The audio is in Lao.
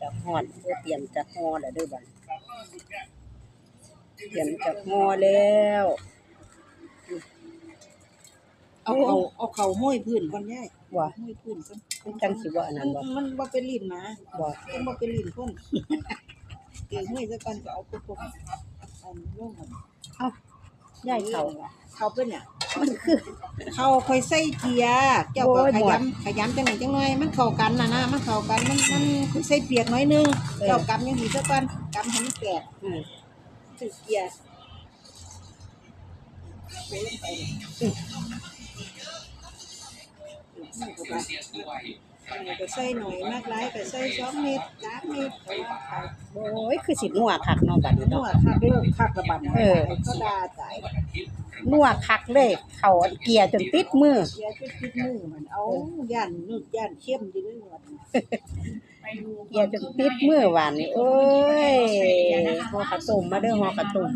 ຈະຮ້ອນ ໂອ້ ຕຽມຈະຫໍ່ແລ້ວເດີບາດນີ້ ຕຽມຈະຫໍ່ແລ້ວ. ເອົາເຂົ້າ ເອົາເຂົ້າໂຮຍພື້ນກ່ອນຍາຍ ບໍ່ ໂຮຍພື້ນກ່ອນ ມັນຈັ່ງຊິບໍ່ອັນນັ້ນບໍ່ ມັນ ມັນບໍ່ເປັນລີ້ນໝາ ບໍ່ ມັນບໍ່ເປັນລີ້ນຄົນ ເອີ ໂຮຍຊະກ່ອນ ກໍເອົາປຸບໆ ອັນລົງ ເອົ້າ ຍາຍ ເຂົ້າ ເຂົ້າເປັນຫຍັງ? ມັນຄື ເຂົ້າຂ້ອຍໃສ່ເກືອ ເຈົ້າກໍ ໂອ້ຍ ຂຍຳ ຂຍຳຈັກໜ້ອຍຈັກໜ້ອຍ ມັນເຂົ້າກັນນະນະ ມັນເຂົ້າກັນ ມັນ ມັນ ຂ້ອຍໃສ່ປຽກໜ້ອຍໜຶ່ງ ເອີ ເຈົ້າກຳຈັ່ງຊີ້ຊະກ່ອນ ກຳໃຫ້ມັນແຕກ ອືມ ຖືກເກືອ ໃສ່ໜ້ອຍ ມັກຫຼາຍກໍໃສ່ສອງເມັດ ສາມເມັດ ກໍວ່າໄປ. ໂອ້ຍ ຄືຊິນົວຄັກເນາະ ບາດນີ້ເນາະ ນົວຄັກ ເລີກຄັກລະບາດນີ້ ເອີ ເຂົາດ່າຕາຍ ນົວຄັກເລີຍ ເຂົ້າອັນເກືອຈົນຕິດມື ເກືອຈົນຕິດມື ມັນ ເອົາ ເອີ ຢ້ານນຶກຢ້ານເຄັມຢູ່ເລີຍ ເກືອຈົນຕິດມືບາດນີ້ ໂອ້ຍ ຫໍ່ເຂົ້າຕົ້ມ ມາເດີຫໍ່ເຂົ້າຕົ້ມ.